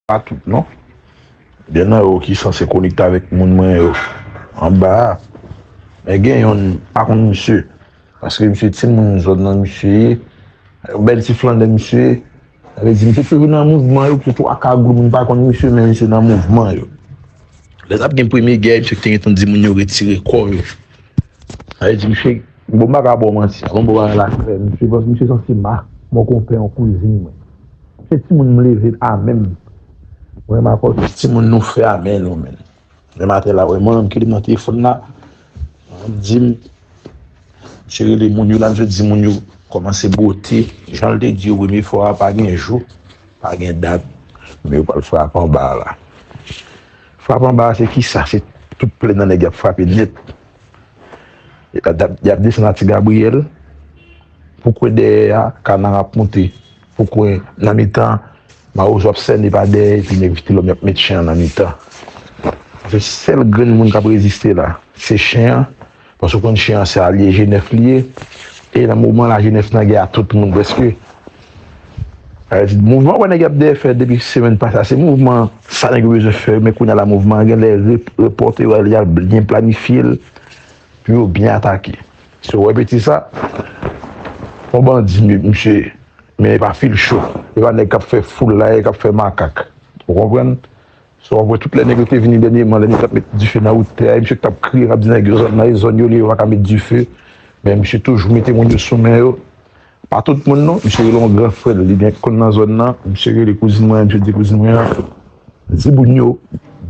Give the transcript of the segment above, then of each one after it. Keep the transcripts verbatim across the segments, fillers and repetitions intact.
pa tout non. Gen nan yo ki sanse konekte avèk moun mwen yo anba a. Men gen yonn pa konn misye. Paske misye timoun zòn nan misye ye. Yon bèl ti flannè misye ye. Sa vle di misye toujou nan mouvman yo, misye twa ka gwo moun pa konn misye, men misye nan mouvman yo. Lè t ap gen premye gè, misye te gentan di moun yo retire kò yo. Sa vle di misye, bon, m pa ka ba w manti, bon, bon, bagay la klè. Misye, misye sanse ma, mon konpè, yon kouzin mwen. Se timoun m leve a menm. Mwen, m akò se timoun nou fè a men nou menm. Menm atè la, wè, mwen menm ki li nan telefòn la, di m, misye rele moun yo la, misye di moun yo kòmanse bwote. Jan l te di yo premye fwa a, pa gen jou, pa gen dat, men yo pral frape anba a la. Frape anba a, se kisa? Se tout plen nan nèg y ap frape nèt. Y ap, y ap desann a Ti Gabriyèl. Pou kwè dèyè a, Kanara ap monte. Pou kwè nan mitan, Mawozo ap sène pa dèyè, epi nèg Vitelòm y ap met chen an nan mitan. Paske sèl grenn moun k ap reziste la, se chen an. Paske w konn chen an se alye G nèf li ye. E nan moman la, G nèf nan gè a tout moun prèske. Sa vle di, mouvman wè nèg y ap dèyè fè depi semèn pase a, se mouvman sa nèg yo bezwen fè, men kounye a la mouvman an genlè re-, repòte, wè, li al byen planifye l, pou yo byen atake. Si w wè peti sa, yon bandi, mi-, misye, men e pa fil cho. E pa nèg k ap fè foul la, e k ap fè makak. Ou konprann? So, w ap wè tout lè nèg yo te vini dènyèman, lè nèg yo t ap met dife nan wout tè a, e misye k t ap kriye, k ap di nèg yo zòn nan, e zòn yo li, yo pa ka met dife. Men misye toujou mete moun yo sou men yo. Pa tout moun non, misye rele yon gran frè l, li byen konn nan zòn nan, misye rele kouzin mwen, misye di kouzin mwen an, di moun yo,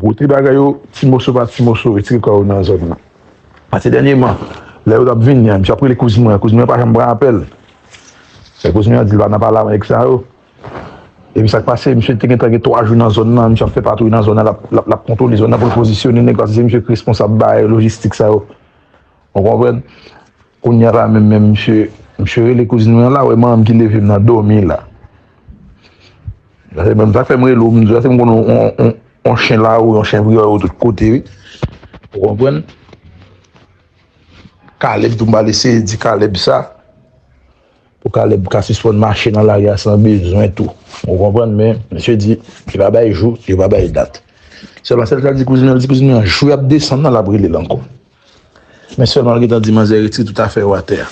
bwote bagay yo, ti moso pa ti moso, retire kò yo nan zòn nan. Paske dènyèman, lè yo t ap vini an, misye ap rele kouzin mwen an, kouzin mwen an pa janm pran apèl. Lè kouzin mwen an di l pa nan pale avèk nèg sa yo. Epi sa k pase, misye te gentan gen twa jou nan zòn nan, misye ap fè patwouy nan zòn nan, l ap, l ap, l ap kontwole zòn nan pou l pozisyone nèg, paske se misye ki responsab bay lojistik sa yo. Ou konprann? Kounye a la menm, menm misye, misye rele kouzin mwen an la, wè manman m ki leve m nan dòmi la. Sa se menm sa k fè m rele w, m di w, se m konn yon, yon, yon chen la ou yon chen vriyòy ou tout kote, wi. Ou konprann? Kalèb tou, m pral eseye di Kalèb sa. Pou Kalèb ka sispann mache nan lari a san bezwen tou. Ou konprann? Men, misye di, li pa bay jou, li pa bay dat. Sèlman, sèl sa l di kouzin mwen, l di kouzin mwen, jou y ap desann nan, l ap rele l ankò. Men sèlman, l gentan di manzè retire tout afè yo atè a.